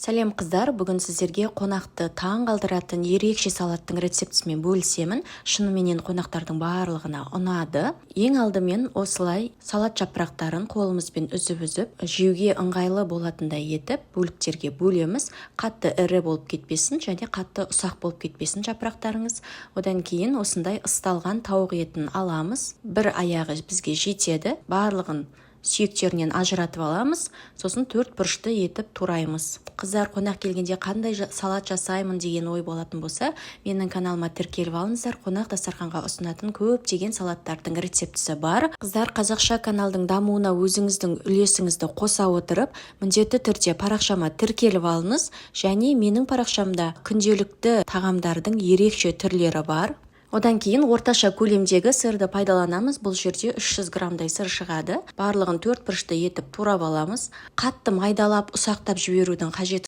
Сәлем, қыздар! Бүгін сіздерге қонақты таң қалдыратын ерекше салаттың рецептісімен бөлісемін. Шыныменен, қонақтардың барлығына ұнады. Ең алдымен осылай салат жапырақтарын қолымызбен үзіп-үзіп, жеуге ыңғайлы болатындай етіп бөліктерге бөлеміз. Қатты ірі болып кетпесін және қатты ұсақ болып кетпесін жапырақтарыңыз. Одан кейін осындай ысталған тауық етін аламыз. Бір аяғы бізге жетеді. Барлығын сүйектерінен ажыратып аламыз, сосын төрт бұрышты етіп тураймыз. Қыздар, қонақ келгенде қандай салат жасаймын деген ой болатын болса, менің каналыма тіркеліп алыңыздар. Қонақ дастарханға ұсынатын көптеген салаттардың рецептісі бар. Қыздар, қазақша каналдың дамуына өзіңіздің үлесіңізді қоса отырып, міндетті түрде парақшама тіркеліп алыңыз. Және менің парақшамда күнделікті тағамдардың ерекше түрлері бар. Одан кейін орташа көлемдегі сырды пайдаланамыз. Бұл жерде 300 граммдай сыр шығады. Барлығын төрт бұрышты етіп турап аламыз. Қатты майдалап, ұсақтап жіберудің қажеті